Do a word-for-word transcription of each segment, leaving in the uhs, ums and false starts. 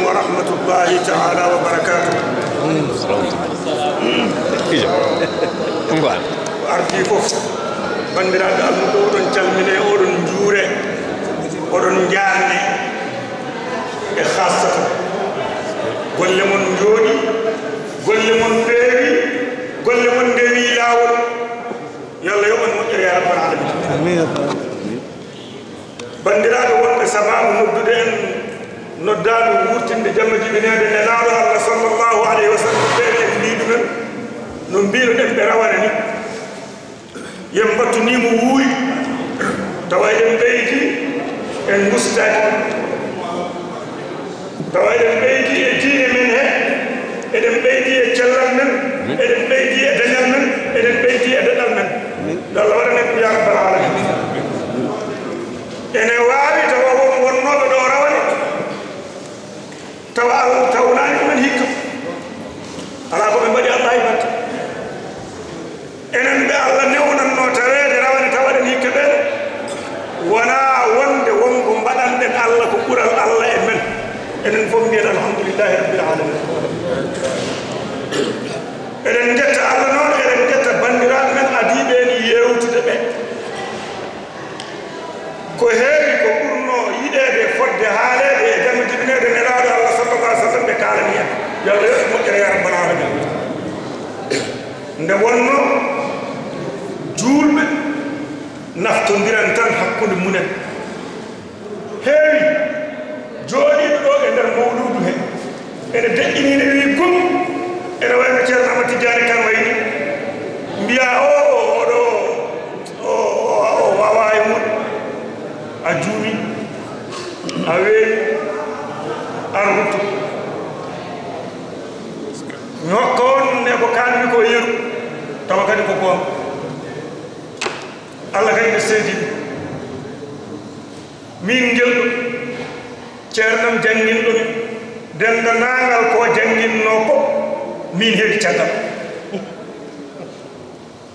ورحمة الله تعالى وبركاته. Ijo. Ɗum ko an. Ko ardii fof, banndiraaɓe almuɓɓe, oɗon calmine, oɗon njuure, oɗon njaarne, e khassatan golle mon njooɗi, golle mon peewi, golle mon ndewi laawol. Yo Allah yoɓan moƴƴere, ya rabbal alamin. Amin. Banndiraaɓe wonɓe sabaabu noddude en, noddaandu wuurtinde jamma jibineede Nelaaɗo Allah sallallahu alayhi wa sallam, ɓe en mbii ɗumen no mbiiruɗen ɓe rawane ni. Yen mbattu ni mo wuuri, tawa eɗen ɓeydi, en ngustaaki. Tawa eɗen ɓeydi e diine men he, eɗen ɓeydi e cellal men, eɗen ɓeydi e dañal men, eɗen ɓeydi e daɗal men. Yo Allah waɗan en ɗum, ya rabbal alamin. Ene waawi tawa won wonnooɓe ɗo rawane, tawa Allah tawnaani ɗumen hikka. Alaa ko ɓe mbaɗi Allah e batte. Enen ɓe Allah newnannoo taweede rawane tawaɗen hikka ɓeen, wonaa wonde won ko mbaɗanɗen Allah ko ɓural Allah e men. Enen fof mbiyen alhamdulillahi rabbil alamin. Eɗen njetta Allah noon, eɗen njetta banndiraaɓe men adiiɓe en yeewtude ɓe. Ko heewi ko ɓurnoo yiɗeede fodde haaleede e jamma jibineede Nelaaɗo Allah sallallahu alaihi wa sallam ɓe kaalani en. Yo Allah yoɓ moƴƴere, ya rabbal alamin. Nde wonnoo juulɓe naftondiran tan hakkunde mumen. Heewi jooɗiiɗo ɗo e nder mawluudu he, ene deƴƴinii, ne wii gum, ene wayno Ceerno Ahmad Tijjaani Kan wayni, mbiyaa, "O, o, oɗo, o, o, o waawaa e mum. A juumii, a weewi, arrutu." Mi hokka on ne ko kaalmi ko yeru, tawa kadi ko goonga. Allah kadi ne seedii. Min ngel ɗo, ceernam jannginɗo mi, denndaangal ko jannginnoo ko, min heedi caggal.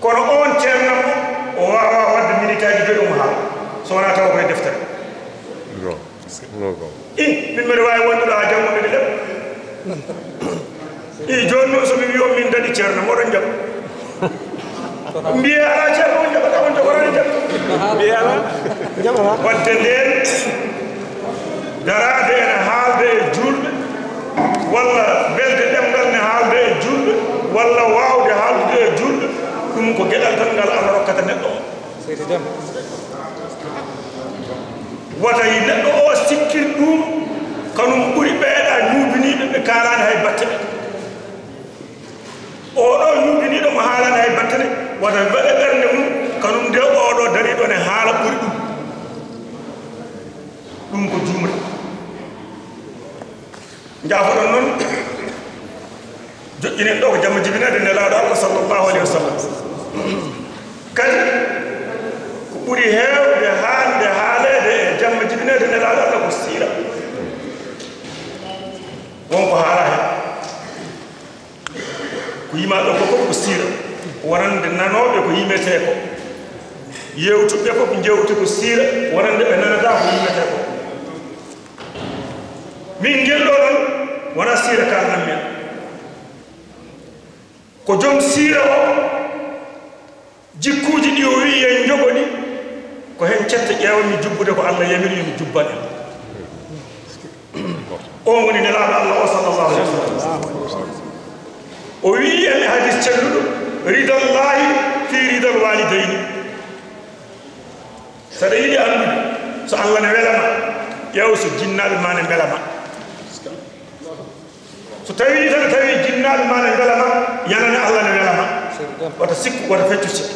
Kono oon ceernam o, o waawaa waɗde minitaaji joyi omo haala, so wonaa tawa koye deftere. Go, go, go. I, min mbeɗa waawi wonde ɗo haa janngo mbeɗa leɓa. I, jooni noon, so mi wii on min daɗi ceerno, moɗon njaɓa. Mbiyee alaa ceerno, on njaɓataa, on njaɓataa, on njaɓa. Mbiyee alaa? Njaɓataa. Waɗde ndeen, daraade ene haalde e juulɓe, walla welde ɗemngal ne haalde e juulɓe, walla waawde haaldude e juulɓe, ɗum ko geɗal tan ngal Allah rokkata neɗɗo o. Seydi Déme. Wata yi neɗɗo o sikkir ɗum, kanum ɓuri ɓeeɗa ñuubiniiɓe ɓe kaalaani hay batte ɓe. Oɗo ñuubiniiɗo mo haalaani hay batte ne, wata waɗe ɓernde mum, kanum nde oɗo dariiɗo ne haala ɓuri ɗum. Ɗum ko juumre. Njaafoɗon noon, joƴƴinen ɗo ko jamma jibineede Nelaaɗo Allah sallallahu alayhi wa sallam. Kadi, ko ɓuri heewde haalde haaleede e jamma jibineede Nelaaɗo Allah ko siira. Won ko haalaa heen. Ko yimaa ɗo ko fof ko siira. Wonande nanooɓe ko yimetee ko. Yeewtuɓe fof njewti ko siira, wonande ɓe nanataa ko yimetee ko. Min ngel ɗo noon, wonaa siira kaalnan men. Ko joom siira o, jikkuuji ɗi o wi'i en njogo ɗi, ko heen cetta ƴeewanmi jubbude ko Allah yamiri yo mi jubban en. Oon woni Nelaaɗo Allah o, sallallahu alaihi wa sallam. O wi'i en e hadis celluɗo, "Ridallahi fi ridal walidayni." Saɗa yiɗi anndude so Allah ne wela ma, ƴeew so jinnaaɓe ma ne mbela ma. So tawii tan, tawi jinnaaɓe ma ne mbela ma, yanane Allah ne wela ma. Wata sikku, wata feccu sikku.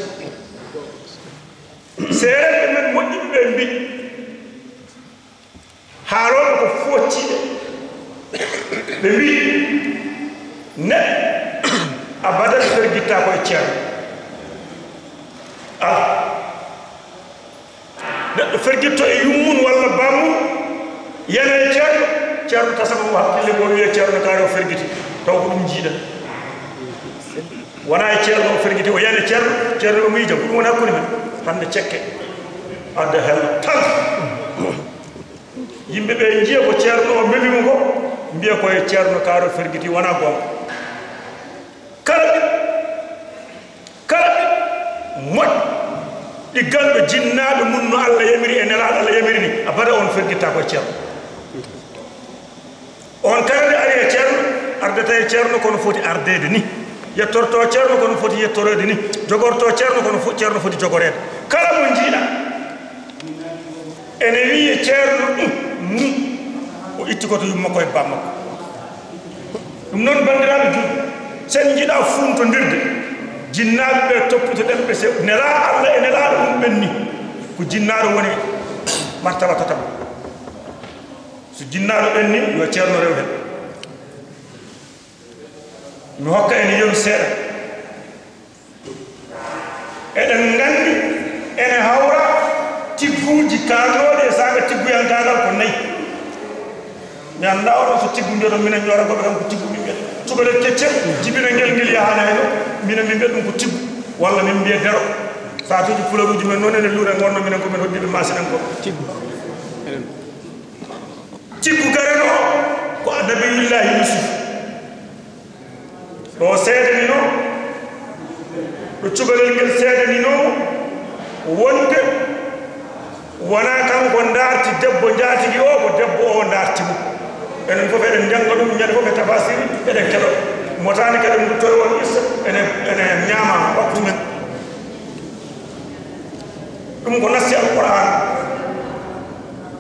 Seerenɓe men moƴƴuɓe ɓe mbi, haalooɓe ko foocciiɓe, ɓe mbi, neɗɗo abadan fergitta ko e ceerno. Ala. Neɗɗo fergitto e yummum walla bammum, yana e ceerno, ceerno tasama mo hakkille goo, wiya ceerno kaari o fergiti, taw ko ɗum jiiɗa. Wonaa e ceerno o fergiti, o yana e ceerno, ceerno o miija, ko ɗum woni hakkunde men. Hannde cekke, adda hel tan. Yimɓe ɓe njiya ko ceerno o memi mo ko, Mbiya ko e Ceerno Kaaro fergiti, wonaa goonga. Kala ɓiɗɗo, kala ɓiɗɗo moƴƴo, ɗigganɗo jinnaaɓe mum no Allah yamiri e Nelaaɗo Allah yamiri ni, abada on fergitta ko e Ceerno. On kala nde ari e Ceerno, ardata e Ceerno kono foti ardeede ni. Yettorto Ceerno kono foti yettoreede ni. Jogorto Ceerno kono fo-, Ceerno foti jogoreede. Kala mo njiiɗa ene wiye Ceerno, um, um, o itti ko to yumma ko e bamma ko. Ɗum noon, banndiraaɓe julɓe, sen njiɗa funtondirde, jinnaaɓe ɓe toppitoɗen ɓe, se nelaa Allah e nelaaɗo mum ɓenni, ko jinnaaɗo woni martaba tataɓo. So jinnaaɗo ɓenni, yo Ceerno rew heen. Mi hokka en yeru seeɗa. Eɗen nganndi ene hawra tigguuji kaarnooɗi e saanga tigguyankaagal ko nayi. Mi anndaa onon so tiggu mbiyaton, minen Ñoorankooɓe kam ko tiggu min mbiyata. Cukalel keccel jibina ngel, ngel yahaani hay ɗo, minen min mbiyata ɗum ko tiggu, walla min mbiya dero. Saatuuji pularuuji men noon ene luura, ngonno minen ko min hoddiiɓe maasinankooɓe. Tiggu. Tiggu garano ko Nabiyullaahi Yuusuf. Ɗo seedanino, ɗo cukalel ngel seedanino wonde wonaa kanko ndaarti debbo njaatigi o, ko debbo o ndaarti mo. Enen fof eɗen njannga ɗum ñande fof e tafasiri, eɗen keɗo. Motaani kadi en nduttoyo on qissa, ene, ene ñaama waktu men. Ɗum ko nassi Alqur'aan.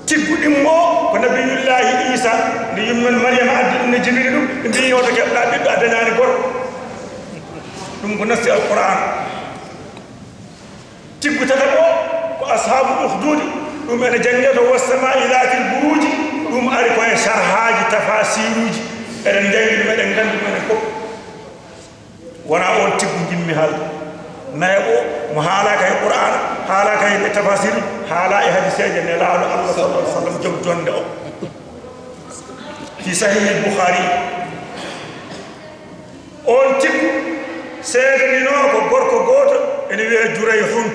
Tiggu ɗimmo ko Nabiyullaahi Iisa, nde yummen Mariyama addi ɗum ne jibini ɗum, ɓe mbii, "Hoto keɓɗa ɓiɗɗo, a dañaani gorko." Ɗum ko nassi Alqur'aan. Tiggu tataɓo ko Ashaabul Ukhduudi, ɗum ene jannge to "Wassamaa'i zaatil buruuji", ɗum ari ko e sarhaaji, tafasiiruuji. Eɗen njanngi ɗum, eɗen nganndi ɗum enen fof. Wonaa oon tiggu njiɗmi haalde. Nayaɓo mo haalaaka e Qur'aana, haalaaka e tafasiri, haalaa e hadiseeje Nelaaɗo Allah sallallahu alaihi wasallam, jom jonde o. Fi Sahih al-Bukhari. Oon tiggu seedaninoo ko gorko gooto ene wiyee Jurayhun.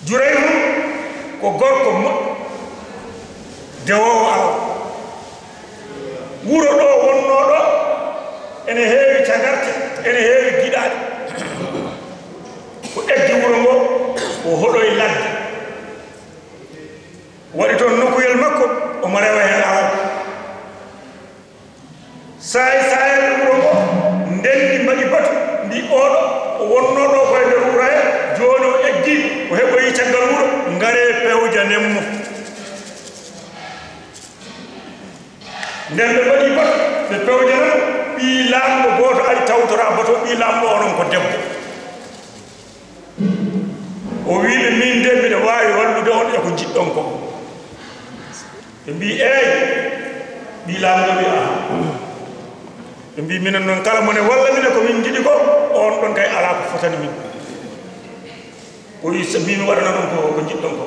Jurayhu ko gorko moƴƴo, dewoowo Allah. Wuro ɗo wonnoo ɗo ene heewi cagarte, ene heewi giɗaaɗe. Ko eggi wuro ngo, o hoɗoyi ladde. Waɗi toon nokuyel makko, omo rewa heen awdi. Saay-, saayaaɓe wuro ngo ndenndi, mbaɗi batu, mbi, "Oɗo o wonnoo ɗo ko e nder wuro he, jooni o eggii, o heɓoyi caggal wuro, ngaree pewjanen mo." Nden ɓe mbaɗi batu, ɓe pewjana mo, ɓii laamɗo gooto ari tawtora batu o, ɓii laamɗo o noon ko debbo. O wii ɓe, "Miin de, mbiɗa waawi wallude on e ko njiɗɗon ko." Ɓe mbii, "Eey." Ɓii laamɗo wii, "Aha." Ɓe mbii, "Minen noon, kala mo ne walla minen ko min njiɗi ko, oon ɗon kay alaa ko fotani min." O wii, "So mbii mi waɗana ɗum ko, ko njiɗɗon ko."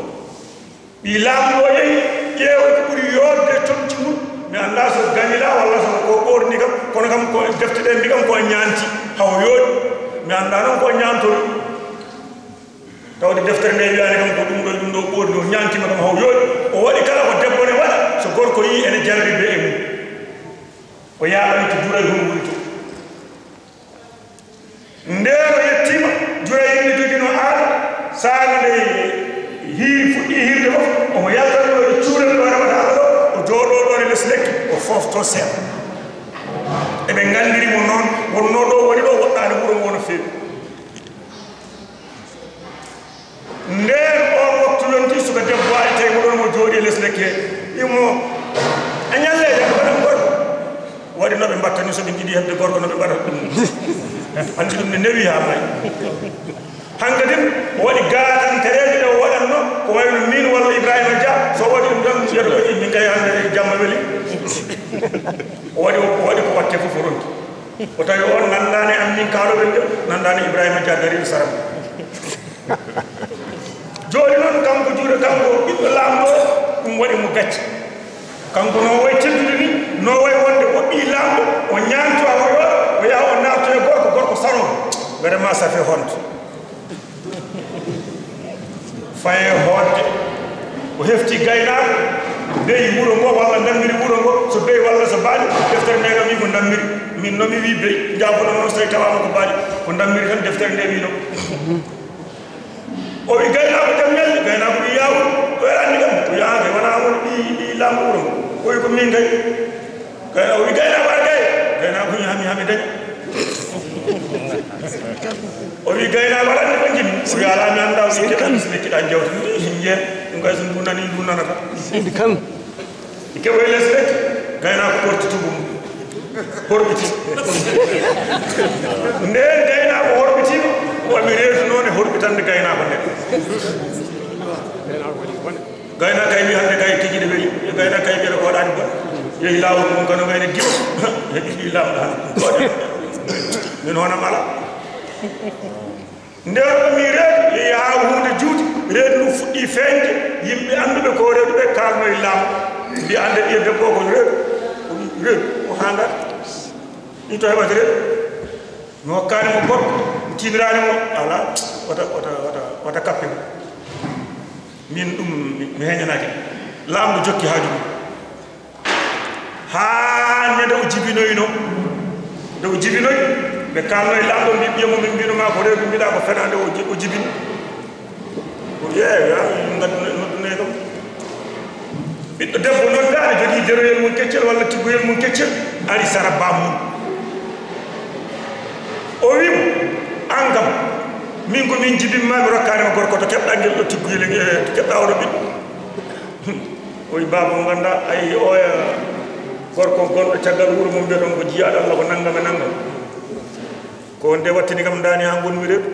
Ɓii laamɗo o yehi ƴeewa ko ɓuri yooɗde e comci mum. Mi anndaa so ganila walla so ko ɓoorni kam, kono kam ko defte ɗe mbi kam ko ñaanti, haw yooɗi. Mi anndaa noon ko ñaantori. Tawde deftere nde wiyaani kam ko ɗum ɗo e ɗum ɗo ɓoorni, o ñaantima kam haw yooɗi. O waɗi kala ko debbo ne waɗa, so gorko yii ene jarribe e mum. O yaaɓani to Jurayhun woni to. Ndeen o yettiima, Jurayhun ne joginoo aada, saanga nde hiiri fuɗɗii hiirde fof, omo yalta ɗo e cuurel ɗo rewata ɗo, o jooɗoo ɗoon e les lekki, o fooftoo seeɗa. Eɓe nganndiri mo noon, wonnoo ɗo woni ɗo, woɗɗaani wuro ngo no feewi. Ndeen oon waktu yonti, suka debbo ari tawi mo ɗoon, mo jooɗi e les lekki he. Wimo, "A ñalleeje, a waɗan gorko." Waɗi no ɓe mbatta ni, so ɓe njiɗi heɓde gorko, no ɓe mbaɗata ɗum. Anndi ɗum ne newi haa maayi. Hankadin, o waɗi gaatantereeje ɗe o waɗatno, ko wayno miin walla Ibrahima Dia, so o waɗi ɗum tan, mbiyata ko min kay hannde jamma weli. O waɗi, o waɗi ko watte fof o ronki. O tawi oon nanndaani am min kaalooɓe nde, nanndaani Ibrahima Dia dariiɗo sara mum. Jooni noon, kanko Juuɗe, kanko ɓiɗɗo laamɗo, ɗum waɗi mo gacce. Kanko no wayi teddude ni, no wayi wonde o ɓii laamɗo, o ñaanto a o yooɗa, o yaha o naatto e gorko, gorko saro. Vraiment, ça fait honte. Faye hoodde. O hefti gaynaako. Beyi wuro ngo walla ndammiri wuro ngo, so beyi walla so baaɗi, deftere nde kam wi ko ndammiri. Min no mi wi beyi, njaafono noon so tawi tawaama ko baaɗi, ko ndammiri tan deftere nde wi noon. O wi gaynaako jam ñalli, gaynaako wi yaawol, ko aɗa anndi kam? O wi aa kay wonaa won ɓii, ɓii laamɗo wuro ngo. O wi ko min kay. Gaynaako wi gaynaako ar kay. Gaynaako wi hami, hami daña. O wi gaynaako aɗa anndi ko njinmi? O wi alaa mi anndaa, o wi keɗan so lekki ɗan jawta. Njiyen, ɗum kay so ndu nani, ndu nanata. Seydi Kan. Keɓoy les rek, gaynaako ɓorti tubu mum. Horɓiti. Ndeen gaynaako horɓitiima, o wi mi reedu noon e horɓitande gaynaako nde. Gaynaako kay wi hannde kay tigi ɗe weli. Gaynaako kay ɓeɗa ko waɗaani bon. Yehi laawol mum kano gayna gima. Heɓi ɗi laamɗo hannde. Min honam ala. Nde o mi reedu, yehi haa huunde juuti, reedu ndu fuɗɗi feeñde, yimɓe annduɓe ko reedu ɓe kaalno e laamu. Mbi annde ɓiye debbo o ko reedu, o wi reedu, o haa ngar. Ɗi to heɓata reedu. Mi hokkaani mo gorko, mi tiiniraani mo, ala, wata, wata, wata, wata kappe mo. Min ɗum, mi, mi heñanaaki. Laamɗo jokki haaju mum. Haa nde o jibinoyno, nde o jibinoy, ɓe kaalno e laamɗo, mbi ɓiye mo min mbino ma ko reedu, mbiɗa ko fenaande, o ji-, o jibini. O wi, "Eey, a, ngadduno-, noddunoy kam." Ɓiɗɗo debbo noddaani, jogii deroyel mum keccel walla tiggoyel mum keccel, ari sara bammum. O wi mo, "Aan kam, min ko min jibinma, mi rokkaani ma gorko, to keɓɗa ngel ɗo tiggoyel, e, to keɓɗa oɗo ɓiɗɗo?" O wi, "Baaba, mo ngannduɗaa, ay, oya gorko gonɗo caggal wuro mum, mbiyaɗon ko jiyaaɗo Allah, ko nanngam e nanngam. Ko on de wattini kam, ndaani haa ngonmi reedu."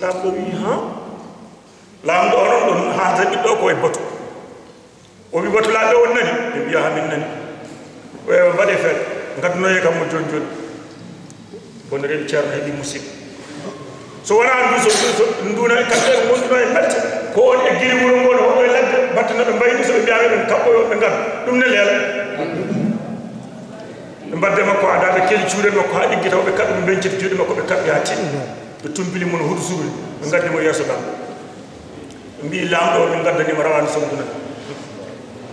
Laamɗo wi, "Haa?" Laamɗo onon ɗon haalata ɓiɗɗo ko e batu. O wi, "Batu laaɓe on nani?" Ɓe mbiya, "Haa min nani." O wi, "Mbaɗe feere, ngaddunoye kam mo jooni jooni." Kono reedu Ceerno heɓi musiba. So wonaa ndu, so, so, so nduuna e kamɓe ɓe ngonduno e mette, ko on e giri wuro ngoo, hoɗo e ladde, battana ɓe mbayni, so ɓe mbiyaama ɓe kaɓɓoyo, ɓe ngadda. Ɗum ne leela. Ɓe mbadde makko, ada ɓe keeli cuuɗe makko haa ɗiggi, taw ɓe kaɓɓi, ɓe mbenciti juuɗe makko, ɓe kaɓɓi haa timmi. Ɓe tumpili mo no huɗo surude, ɓe ngaddi mo yeeso Laamɗo. Ɓe mbii, "Laamɗo, min ngaddanii mo rawaandu somdu nani."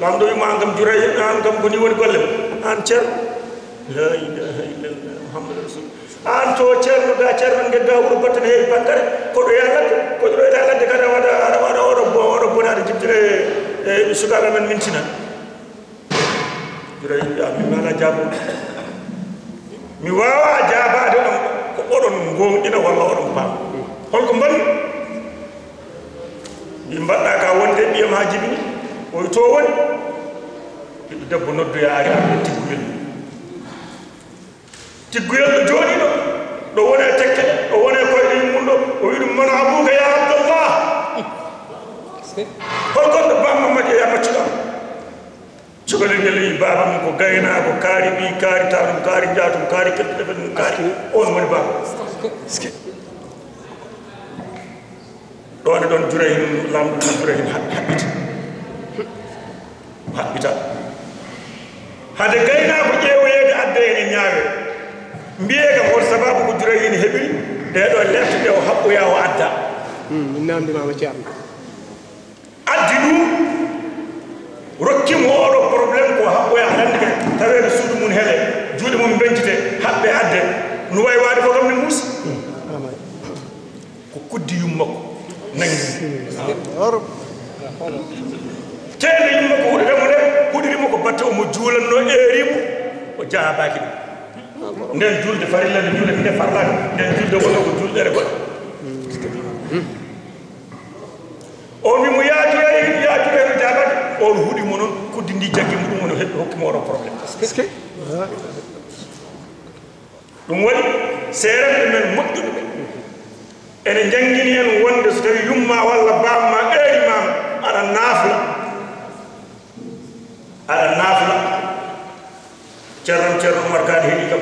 Laamɗo wi mo, "Aan kam Jurayj, aan kam ko nii woni golle ma? Aan ceerno?" La ilaha illallah, Muhammadu Rasul. Aan to ceerno, ga ceerno, ngedda wuro battane heewi pankare, ko ɗo yaa ladde, ko ɗo yaa ladde, kada waɗa, waɗa, waɗa oɗo bo-, oɗo bonaade jibtine, e, e sukaaɓe men mintina. Jurayj wi, "A, min mi alaa jaabo. Mi waawaa jaabaade on ko oɗon ngoonɗina walla oɗon paama. Holko mbaɗmi?" Wi, "Mbaɗɗa ka wonde ɓiyam haa jibini?" O wi, "To woni?" Ɓiɗɗo debbo noddoya ari arde tigguyel. Tigguyel ɗo jooɗiiɗo, ɗo woni e tekke, ɗo woni e koyɗe yummum ɗo. O wi ɗum, "Man abuka ya Abdallah?" Hol gonɗo bamma Madiya ya maccuɗo am? Cukalel ngel wi, "Baaba mum ko gaynaako, kaari ɓii, kaari taanum, kaari njaatum, kaari kelɗi ɗefe ɗum, kaari on woni baaba." Ɗoon e ɗoon Jurayhin, laamɗo Jurayhin haɓ-, haɓɓiti. Haɓɓita. Hade gaynaako ƴeewoyeede adda ene ñaawe. Mbiyee kam hol sabaabu ko Jurayhin heɓiri ɗee ɗoo lefte ɗe o haɓɓoyaa o adda? Hmm, min naamndimaama ceerno. Addi ɗum, rokki mo oɗo problème ko haɓɓoya hannde kadi, taweede suudu mum hele, juuɗe mum mbencite, haɓɓe adde. No wayi waade fof kam ne muusi. Ko kuddi yumma ko nangi. Teende yumma ko huɗirde mo nde, huɗiri mo ko batte omo juulanno eeri mo, o jaabaaki ɗum. Nden julde farilla nde juula, nde farlaaka, nden julde wonno ko julɗere goɗɗo. On wi mo, "Yaa Jurayj, yaa Jurayj," no jaabaade. On huɗi mo noon, kuddi ndi jaggi mo ɗum, on hokki mo oɗo problème. Est-ce que? Ɗum waɗi, seerenɓe men moƴƴuɓe ɓe, ene njanngini en wonde so tawi yumma walla bamma eeri ma, aɗa naafla. Aɗa naafla. Ceerno am, Ceerno Umar Kan heɗii kam.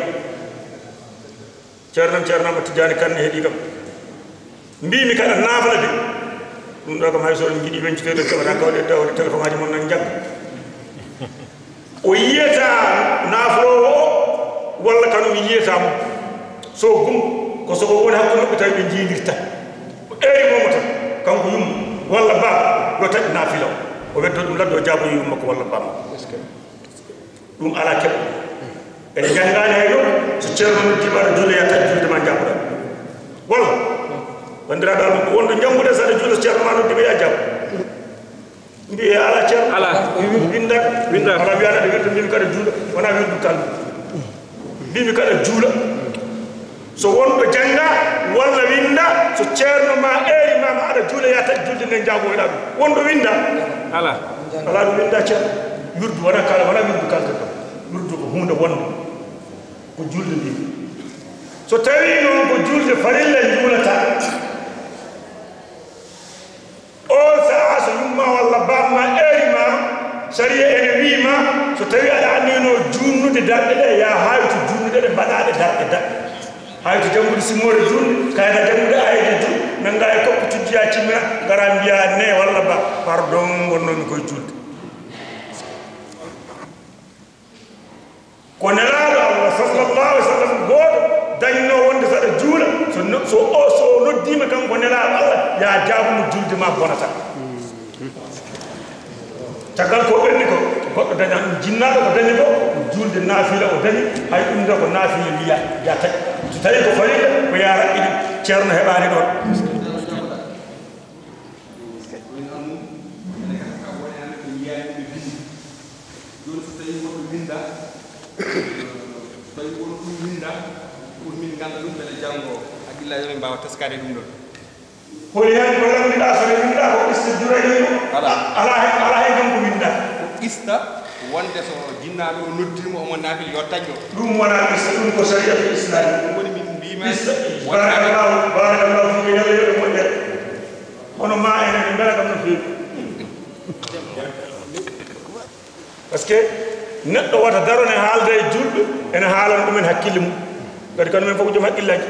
Ceerno am, Ceerno Ahmad Tijaani Kan ne heɗii kam. Mbiimi kaɗa naafla de. Ɗum ɗo kam hay so on njiɗi weñcitoyde, keɓata kawɗe tawde téléphone aji mon nan njagga. O yiyata naafloowo o, walla kanum yiyata mo. So gum, ko so o woni hakkunde maɓɓe tawi ɓe njiidirta. O eeri mo tan, kanko yumma, walla baaba, yo taƴ naafila o. O weddo ɗum ladde, o jaabo yumma ko walla bamma. Ɗum alaa keɓo. En janngaani hay ɗo, so ceerno noddiima aɗa juula, yaa taƴ juulde ma, njaaboɗaa. Walla, banndiraaɓe am, wonɗo janngude, so aɗa juula, so ceerno ma noddiima, yaa jaabo. Mbiye alaa ceerno. Alaa. Winnda. Winnda. Alaa wiyaade aɗa wirda, mbimi kaɗa juula. Wonaa wirdu kal. Mbimi kaɗa juula. So wonɗo jannga walla winnda, so ceerno ma eeri ma, ma aɗa juula, yaa taƴ juulde nde, njaaboyɗaa ɗum. Wonɗo winnda? Alaa. Alaa ɗum winnda ceerno. Wirdu wonaa kala, wonaa wirdu kalten ɗo. Wirdu ko huunde wonde. Ko juulde mbiyi. So tawii noon ko juulde farilla njuulata, oon sahaa so yumma walla bamma eeri ma, sariya ene wiyi ma, so tawii aɗa anniyno juulnude darɗe ɗe, yaa haaytu juulnude ɗe, mbaɗaa ɗe darɗe daɓɓe. Haaytu janngude simoore juulde, kayɗaa janngude aayeeje juulde, nanngaa e koppi tujji, yaa cimmina, ngaraa mbiyaa ne walla ba, pardon, wonnoomi koye juulde. Ko Nelaaɗo Allah, sallallahu alaihi wa sallam, gooto dañnoo wonde so aɗa juula, so no-, so o, so o noddiima kanko Nelaaɗo Allah, yaa jaabu mo, juulde ma bonata. Caggal ko ɓenni ko, goɗɗo daña ɗum, jinnaaɗo ko dañi ko, ko juulde naafila o dañi, hay ɗum nde ko naafila wiya, yaa taƴ. So tawii ko farilla, ko yaa raɓɓiɗi, ceerno heɓaani ɗoon. Woni noon mum, ene kadi kam woni hannde ko yiyaani ɓe binndi. Jooni so tawii wonɓe winnda, so tawii won ɗum winnda, pour min ngannda ɗum, mbele janngo, haqqillaaji amen mbaawa teskaade ɗum ɗoon. Holi heen ko lamndiɗaa, so ɓe winnda ko qissa Jurayju? Alaa. Alaa heen, alaa heen kam ko winnda. Ko qissa wonde so jinnaaɗo o noddiima omo naafila, yo taƴ o. Ɗum wonaa qissa, ɗum ko sariyatul islaami. Ɗum woni min mbiima. Qissa, wonaa barakallahu, barakallahu fiik, Yalla yoɓe moƴƴere. Kono ma enen en mbela kam no feewi. Parce que neɗɗo wata daro ne haalda e julɓe, ene haalana ɗumen hakkille mum. Kadi kono men fof ko joom hakkillaaji.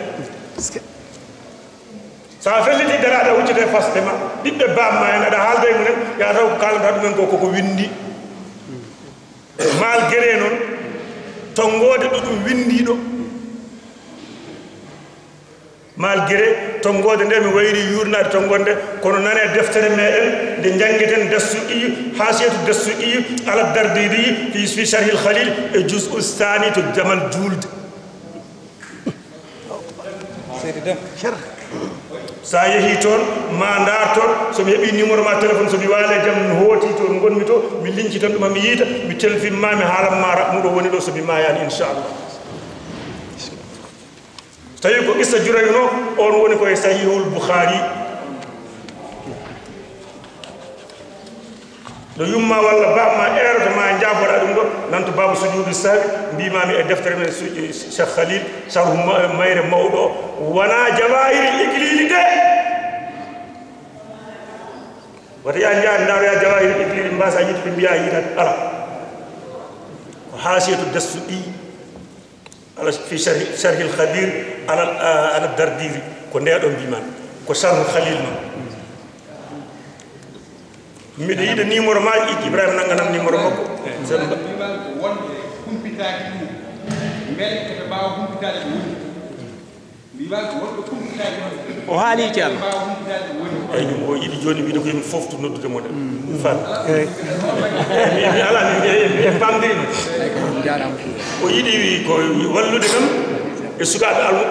So a felliti daraade, a huccete fasde ma, ɓiɓɓe baam ma en, aɗa haalda e mumen, yaa taw ko kaalanta ɗumen ko, koko winndi. Malgré noon, tonngoode ɗo ɗum winndi ɗo, malgré tonngoode nde, mi wayri yuurnaade tonngoode nde, kono nane deftere meɗen nde njanngeten, Dassuqi, Haasiyatu Dassuqi ala Dardiri fi, fi Sharhil Khalil e Juz'u Saani to Jamal Juulde. Seydi Dem. So a yehii toon, ma ndaar toon, so mi heɓii numéro ma téléphone, so mi waali e jam, mi hooti to ngonmi to, mi liñci tan ɗum, mi yiyta, mi telfin ma, mi haalan ma raɓɓuɗo woni ɗo, so mi maayaani, inchallah. So tawii ko qissa Jurayju no, oon woni ko e Sahihul Bukhari. No yumma walla baaba ma eeroto ma, njaaboɗaa ɗum ɗo, nan to baabu sujuudu sahwi, mbiimaami e deftere men su-, Cheikh Khalil, Sharhu ma-, Mayre Mawɗo o, wonaa Jawaahirul Iklili de. Wata yaa njaha ndaaroya Jawaahirul Iklili, mbaasa yiitude, mbiya yiitaade. Alaa. Ko Haasiyatu Dassuqi. Ala fi sharhi, Sharhil Khadir ala, ala Dardiri, ko nde ɗo mbiimaami, ko Sharhu Khalil ma. Miɗo yiɗa numéro ma, Ibrahima nannganam numéro makko. Mbiimaami ko wonde humpitaaki ɗum. Mbele eɓe mbaawa humpitaade ko woni. Mbiimaami ko wonde humpitaaki ɗum. O haali, Ceerno. Eɓe mbaawa humpitaade ko woni. Eyi, ɗum o yiɗi jooni wiide ko yimɓe fof to noddude mo de. Fal. Eyi. Mi, mi alaa, mi, mi, mi, mi pamdiri mo. Jaaraama. O yiɗi ko wallude kam e sukaaɓe almu.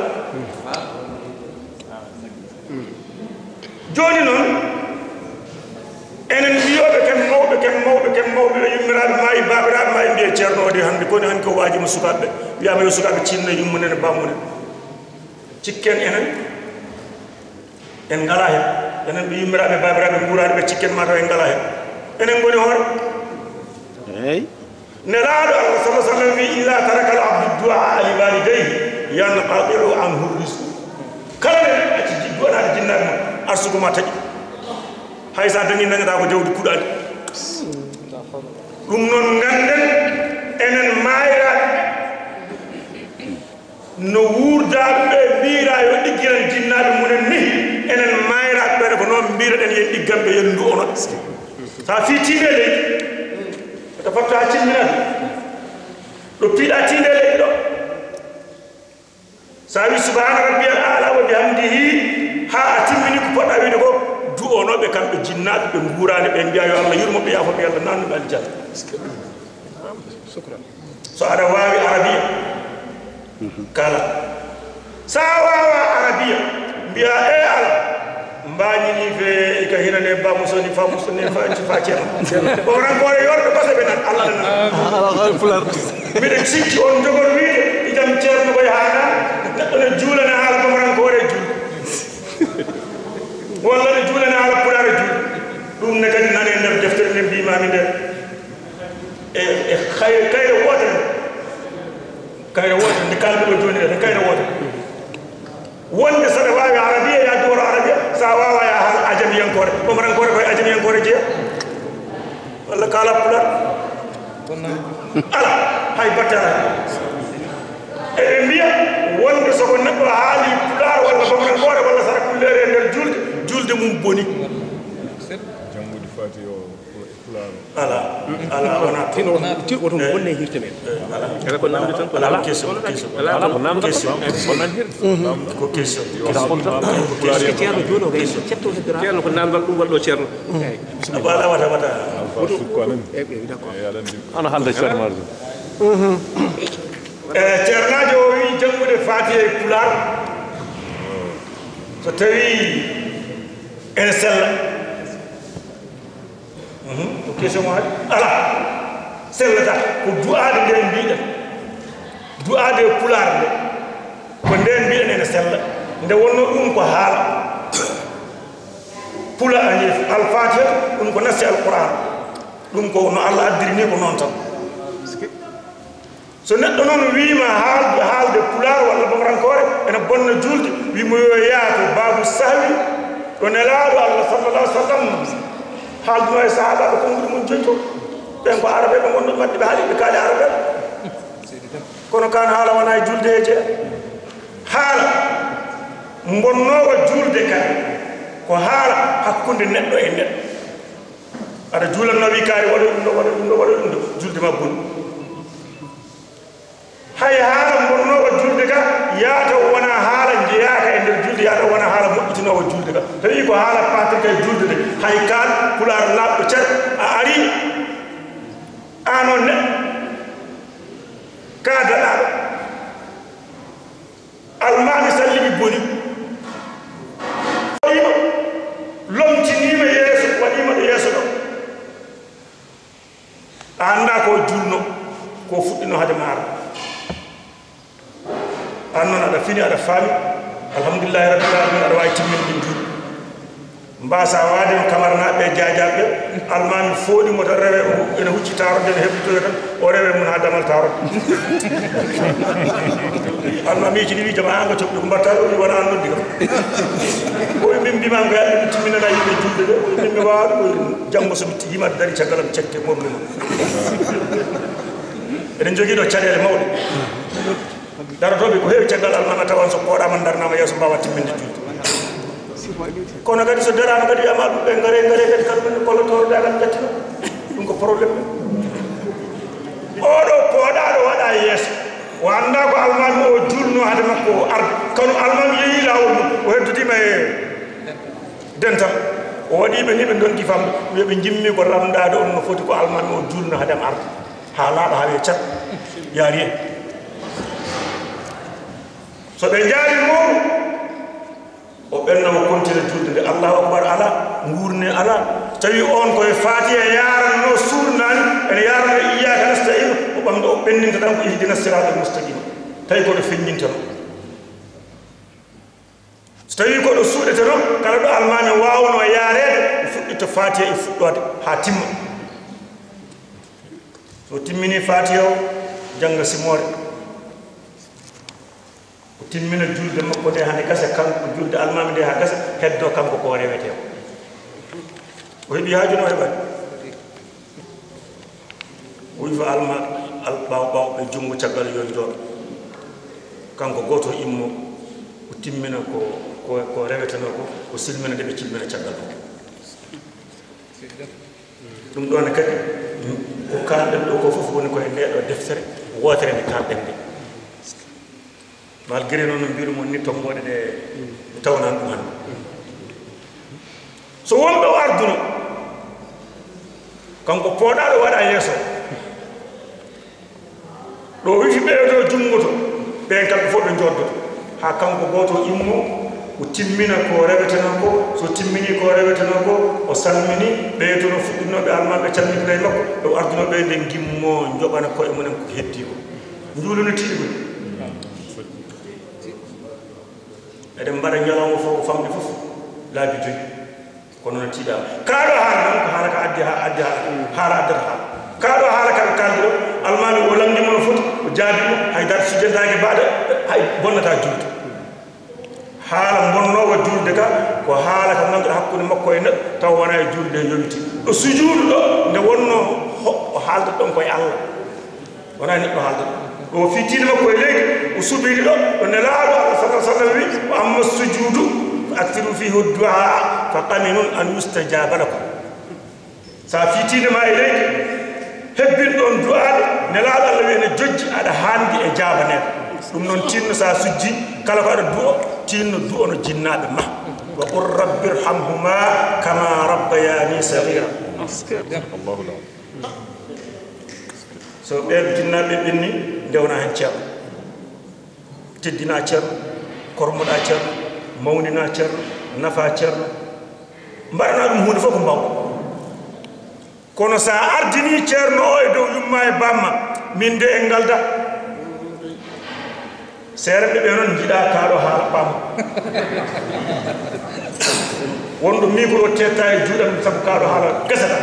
Jooni noon, enen mbiyooɓe ken mawɓe, ken mawɓe, ken mawɓe, ɓe yummiraaɓe maayi, baabiraaɓe maayi, mbiye ceerno o de hannde, koni hannde ko waaji mo sukaaɓe ɓe. Wiyaama yo sukaaɓe cinno yummunen e bammunen. Cikken enen, en ngalaa heen. Enen ɓe yummiraaɓe, baabiraaɓe, nguuraaɓe ɓe, cikken ma taw en ngalaa heen. Enen ngoni hoore. Eey. Nelaaɗo Allah, sallallahu alaihi wa sallam, wi, "Iza taraka al-abdu du'a li walidayhi, yanqati'u anhu rizqu." Kala nde neɗɗo acci ji-, du'anaade jinnaaɓe mum, arsugo ma taƴi. Hay so a dañi, dañataa ko jawdi kuɗaandi. Ɗum noon, ngannden enen maayraaɓe, no wuurdaaɓe ɓe mbiira yo ɗiggiran jinnaaɓe mumen ni, enen maayraaɓe ɓe ko noon mbiiraɗen, yen ɗiggan ɓe, yen ndu onon. So a fii tiinde leydi, wota fattu haa cimminaa. Ɗo piiɗaa tiinde leydi ɗo. So a wi subhaana rabbiyal aala wa bihamdihi, haa a timmini ko poɗɗa wiide ko, Wonooɓe kamɓe jinnaaɓe, ɓe nguuraani, ɓe mbiya yo Allah yurmo ɓe, yaafo ɓe, Allah naannu ɓe aljanna. So aɗa waawi arabiya, kala. So a waawaa arabiya, mbiya, "E Allah, mbaañini fe ka hinane ba musoni fa musoni fa ci fa cema." Ko rankoore yorɓe basa ɓe nan, Allah nan. Ala, ala, Pulaar. Miɗo sikki on jogor wiide, itam ceerno koye haala, neɗɗo ne juulana haala ko rankoore juul. Walla ne juulana haala Pulaar juul. Ɗum ne kadi nane nder deftere nden mbiimaami nden. E, e kay-, kayre wootere. Kayre wootere, nde kalmi ɗo jooni ɗo, kayre wootere. Wonde saɗa waawi arabiya, yaa duworo arabiya, so a waawaa, yaa haala ajamiyankoore. Ɓamarankoore koye ajamiyankoore jeya. Walla kaala Pulaar. Alaa, hay batte alaa. Eɓe mbiya wonde so ko neɗɗo haali Pulaar walla ɓamarankoore walla sara kulleere e nder julde, julde mum boni. Janngude Faatiha o, o e Pulaar o. Alaa, alaa, wonaa toon. Tino, tino, woto wonne hirte men. Eh, alaa. Kala ko namde tan ko alaa, alaa. Question, question. Alaa, ko namde question. Ko question. Ko question. Ceerno jooni o kay, cetto heddora. Ceerno ko namdal ɗum waɗɗo ceerno. Eyi. Wata, wata, wata. Alfa sukko amen. Eyi, eyi, d'accord. Eyi, aɗa anndi. Ana haalda Ceerno Marjo. Eh, ceernaajo o wiyi janngude Faatiha e Pulaar. So tawii ene sella. Mhm. Ko question mo haaɗi? Alaa. Sellata. Ko du'aade nden mbiɗen. Du'aade e Pulaar nde. Ko nden mbiɗen ene sella. Nde wonno ɗum ko haala. Pula ani Al-Fatiha, ɗum ko nasti Al-Qur'an. Ɗum ko no Allah addiri ni ko noon tan. So neɗɗo noon wiima haalde, haalde Pulaar walla Bamarankoore, ene bonna juulde, wiimo yo yaah to baabu sahwi, ɗo Nelaaɗo Allah sallallahu alaihi wasallam haalduno e sahaabaaɓe konguɗi mum joyi to. Ɓen ko Arabeeɓe ngonno maɓɓe, ɓe haali ɓe kaali Arabeeɓe. Kono kan haala wonaa e juulde he jeya. Haala mbonnoowa juulde kan ko haala hakkunde neɗɗo e neɗɗo. Aɗa juulanno wi kaari waɗa ɗum ɗo, waɗa ɗum ɗo, waɗa ɗum ɗo, juulde ma boni. Hay haala mbonnoowa juulde ka, yaata wona haala njeyaaka e nder juulde, yaata wona haala moƴƴitinoowa juulde ka. Tawi ko haala patirka e juulde de, hay kaan Pulaar laaɓɗo cer, a ari, aan on neɗɗo, ka daɗaaɗo. Almaami salliɓi boni. Waɗiima, lomtiniima yeeso, waɗiima ɗo yeeso ɗo. A anndaa ko juulno, ko fuɗɗino hade maaro. Aan noon aɗa fini, aɗa faami. Alhamdulillahi rabbil alamin, aɗa waawi timminde juul. Mbasa waade no Kamaranaaɓe e Jaajaaɓe, almaami fooɗi mo tan, rewe o, ene hucci taarorde, ene heblitoya tan, o rewe mum haa damal taarorde. Almaamiiji ɗi wi jama, "Aan ko coɓɗo ko mbaɗtaa ɗo?" Wi, "Wona aan noddi kam." O wi, "Min mbiimaami ko yaɗde mi timminana yimɓe juulde de." O wi, "Min mi waawaa ɗum." O wi, "Janngo so mi ti-, yima dari caggal am cekke mormi mum." Eɗen njogii ɗo caɗeele mawɗe. Darotooɓe ko heewi caggal almaami a tawan so pooɗaama ndarnaama yeeso mbaawa timminde juulde. Kono kadi so daraama kadi wiyama ɗum ɓe ngare, ngare kadi kala men kollotoore dagal gattina. Ɗum ko problème men. Oɗo pooɗaaɗo waɗa yeeso. O anndaa ko almaami o juulno hade makko o arde. Kono almaami yeeyi laawol mum. O heddodiima e dental. O waɗi ɓe ni ɓe ndonki famde. Wiya ɓe njimmi ko lamndaade on no foti ko almaami o juulno hade am arde. Haa laaɓa, haa wiya cat, yaari en. So ɓe njaari mo, o ɓenna, o kontina juulde nde, Allahu akbar alaa, nguurne alaa. Tawi on ko e Faatiha yaaranno, suurnani, ene yaaranno Iyyaaka nasta'iin, o ɓamɗo, o ɓenninta tan ko ihdina siraatal mustaqiim. Tawi ko ɗo feññinta ɗo. So tawii ko ɗo suuɗete noon, kala ɗo almaami waawno yaareede, o fuɗɗita Faatiha e fuɗɗoode haa timma. So timmini Faatiha o, jannga simoore. O timmina juulde makko nde, hande gasa kanko, juulde almaami nde haa gasa, heddo kanko ko rewete o. O heɓi haaju no heɓani. O wi fa alma, al-, ɓaawo, ɓaawo ɓe junngo caggal yo jooɗo. Kanko gooto immo, o timmina ko, ko, ko rewetenoo ko, o silmina nde ɓe cilmina caggal ko. Ɗum ɗoon kadi, ko kaalɗen ɗo ko fof woni ko e nde ɗo deftere wootere nde kaalɗen nde. Malgré noon no mbiru mon ni, tombooɗe ɗe mi tawnan ɗum hannde. So Kanko pooɗaaɗo waɗa yeeso. Ɗo wifi ɓeeɗo junngo to, ɓeen kamɓe fof ɓe njoddoto. Haa kanko gooto immo, o timmina ko rewetenoo ko. So timminii ko rewetenoo ko, o salmini ɓee to no fuɗɗinooɓe almaaɓe calmina e makko, o ardunoo ɓe nde ngimmo njoɓana koye mumen ko heddii ko. Njuulu no tiiɗi woni. Eɗen mbaɗa ñalawma fof ko famɗi fof laabi joyi. Kono no tiiɗaama. Kaaɗo haala noon ko haala ka addi ha-, addi haala. Haala addata haala. Kaaɗo haala ka ɓe kaaldi ɗo, almaami o lamndii mo no foti, o jaabii mo, hay dara sujjantaake baɗa, hay bonnata juulde. Haala bonnoowa juulde ka, ko haala ka ngannduɗaa hakkunde makko e neɗɗo, taw wonaa e juulde nde yowiti. Ɗo sujuudu ɗo, nde wonnoo ho-, o haalda ɗon koye Allah. Wonaa neɗɗo haalda ɗum. Ɗo fii tiinde makko e leydi, o suɓiiɗi ɗo, ɗo Nelaaɗo Allah sallallahu alaihi wasallam wi, "Wa amma sujudu, fa akthiru fihi du'a, fa qaminun an yustajaba lakum." So a fii tiinde ma e leydi, hebbin ɗon du'aaɓe, Nelaaɗo Allah wi ene jojji, aɗa haandi e jaabaneede. Ɗum noon, tiinno so a sujji, kala ko aɗa du'o, tiinno du'ono jinnaaɓe ma. "Wa qul rabbi irhamhuma kama rabbayani saghira." Allahu akbar. So ɓeen jinnaaɓe ɓenni, ndewna heen ceerno. Teddina ceerno, kormoɗa ceerno, mawnina ceerno, nafa ceerno. Mbaɗana ɗum huunde fof ko mbaaw. Kono so a ardini ceerno o e dow yumma e bamma, min de en ngalda. Seerenɓe ɓe noon njiɗa kaaɗo haala paama. Wonɗo micro tetta e juuɗe mum sabu kaaɗo haala gasata.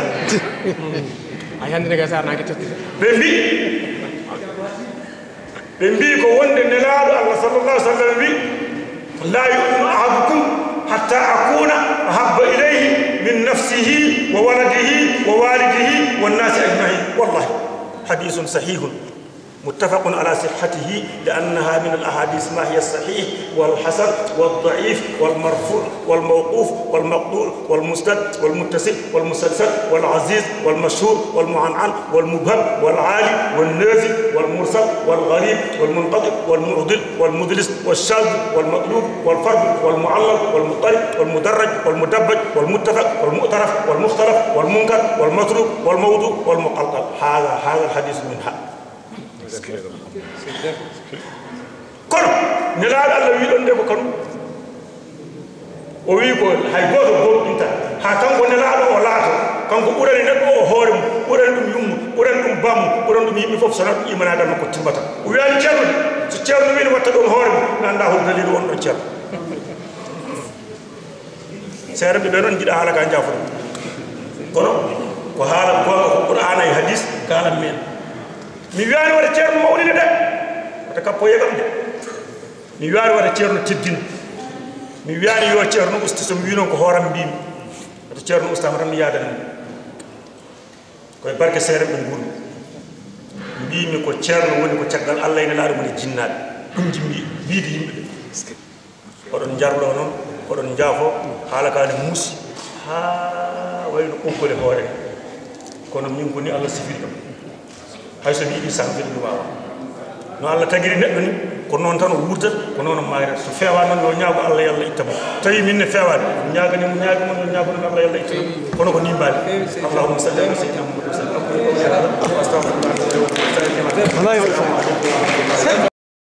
Ay hannde ne gasar naange tetta. Ɓe mbi, ɓe mbi ko wonde Nelaaɗo Allah sallallahu alaihi wasallam wi, "La yu'minu ahadukum hatta akuna ahabba ilayhi min nafsihi wa waladihi wa walidihi wan nasi ajma'in." Wallahi, hadithun sahihun. متفق على صحته لأنها من الأحاديث ما هي الصحيح والحسن والضعيف والمرفوع والموقوف والمقطوع والمسند والمتصل والمسلسل والعزيز والمشهور والمعنعن والمبهم والعالي والنازل والمرسل والغريب والمنقطع والمعضل والمدلس والشاذ والمقلوب والفرد والمعلل والمضطرب والمدرج والمدبج والمتفق والمؤترف والمختلف والمنكر والمتروك والموضوع والمقلقل. هذا، هذا الحديث منها. Kono Nelaaɗo Allah wii ɗon nde ko kanum. O wii ko hay gooto goonɗinta haa kanko Nelaaɗo o laato, kanko ɓurani neɗɗo o hoore mum, ɓurani ɗum yumma, ɓurani ɗum bammo, ɓurani ɗum yimɓe fof, so wonaa ɗum imanaagal makko timmata. O wiyaani ceerno de, so ceerno wii ne watta ɗum hoore mum, mi anndaa hol daliilu won ɗon ceerno. Seerenɓe ɓe noon njiɗa haala ka jaafoɗa. Kono ko haala goonga, ko Qur'aana e hadis kaalan men. Mi wiyaani wata ceerno mawɗina de, wata kappo yegam de. Mi wiyaani wata ceerno teddina. Mi wiyaani yo ceerno usta, so mi wii noon ko hooram mbimi. Wata ceerno ustaama tan mi yaadani mo. Koye barke seerenɓe nguurmi. Mbimi ko ceerno woni ko caggal Allah e Nelaaɗo mum e jinnaaɓe. Ɗum jimmi wiide yimɓe ɓe. Oɗon njarlo noon, oɗon njaafo, haala ka ne muusi haa wayno ɓoggol e hoore. Kono min ko ni Allah sifiri kam. Hay so mi yiɗi sahlude mi waawa. No Allah tagiri neɗɗo ni, ko noon tan o wuurtata, ko noon o mayrata. So feewaani noon yo ñaago Allah, yo Allah itta mo. Tawi min ne feewaani, mi ñaagani mo, ñaagi mo, yo ñaago noon Allah, yo Allah itta mo. Kono ko ni mbaali. Allahumma salli ala sayyidina Muhammad wa sallim. Aqulu qawli hadha wa astaghfirullah li wa lakum.